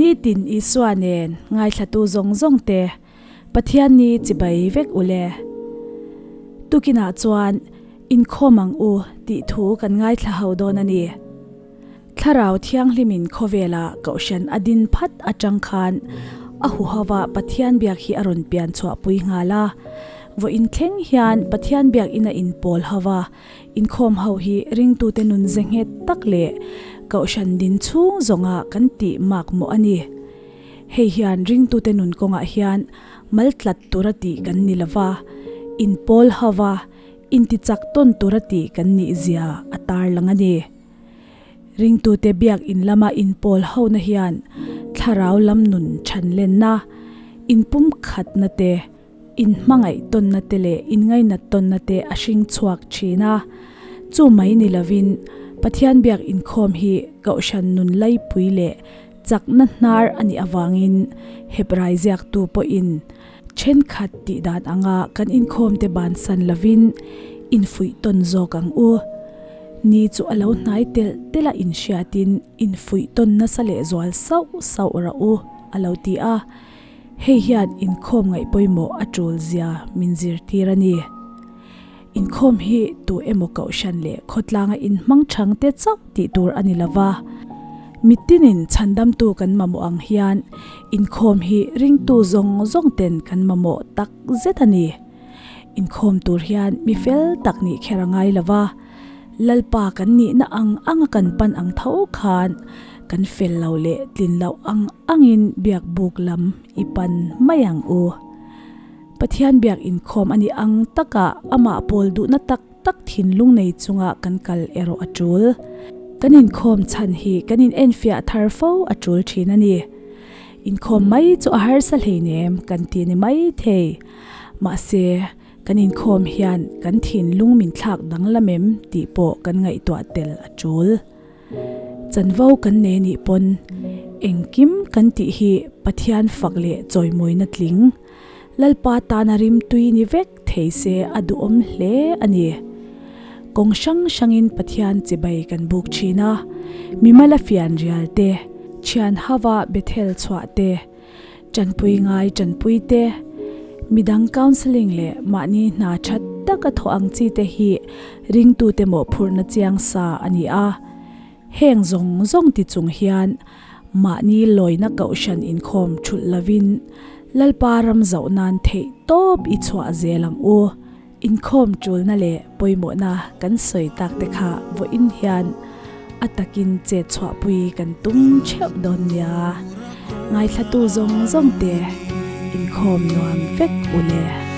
Nitin Isua nen ngaithlatu zawng zawng te Pathian ni chibai vek u le. Tukinah chuan inkhawm ang u tih thu kan ngaithla ho dawn a ni. Thlarau Thianghlimin khawvela Kohhran a din phat atang khan a huhova Pathian biak hi a rawn pian chhuahpui nghal a. Vawiin thleng hian Pathian biak ina inpawl hova inkhawm ho hi ringtute nun ze nghet tak leh Kohhran din chhung zawnga kan tih mak mawh a ni. Hei hian ringtute nun kawngah hian mal tlat tura tih kan ni lova, inpawl hova intichak tawn tura tih kan nih zia a tarlang a ni. Ringtute biakinn lama inpawl hona hian thlarau lam nun chhanlenna, inpumkhatna te, inhmangaih tawnna te leh inngainat tawnna te a hring chhuak thin a. Chu mai ni lovin Pathian biak inkhawm hi Kohhran nun laipui leh chakna hnar a nih avangin Hebrai ziaktu pawhin thenkhat tih dan anga kan inkhawmte bansan lovin infuih tawn zawk ang u. Ni chu a lo hnai telh telh a inhriatin infuih tawn nasa leh zual sauh sauh rah u, a lo ti a. Hei hian inkhawm ngaih pawimawh a tul zia min zirtir a ni. Inkhawm hi tu emaw kohhran leh khawtlanga inhmang chang te chauh tih tur a ni lova, mitinin chhandamtu kan mamawh ang hian inkhawm hi ringtu zawng zawng ten kan mamawh tak zet a ni. Inkhawm tur hian mi fel tak nih kher a ngai lova, Lalpa kan nihna ang anga kan pan ang tho khan kan fel lo leh tlin loh ang angin biak buk lam i pan mai ang u. Pathian biak inkhawm a nih ang taka amah pawl duhna tak tak thinlung nei chunga kan kal erawh a tul. Kan inkhawm chhan hi kan in enfiah thar fo a tul thin a ni. Inkhawm mai chu a harsa hleinem kan ti ni mai thei. Mahse, kan inkhawm hian kan thinlung min thlak danglam em tih pawh kan ngaihtuah tel a tul. Chanvo kan nei nih pawn engkim kan tih hi Pathian fak leh chawimawina tling. Lalpa tana rimtui ni vek thei se a duhawm hle a ni. Kawng hrang hrangin Pathian chibai kan buk thin a, mimala fian rial te, thian hava Bethel chhuah te, tanpui ngai tanpui te, midang counselling leh mahni hna that taka thawh ang chi te hi ringtute mawhphurhna chiang sa a ni a. Heng zawng zawng ti chung hian mahni lawina kohhran inkhawm thulh lovin Lalpa ram zauh nan theih tawp i chhuah zel ang u. Inkhawm tulna leh pawimawhna kan sawi tak te kha vawiin hian a takin chet chhuahpui kan tum theuh dawn nia. Ngaithlatu zawng zawng te inkhawm nuam vek u le.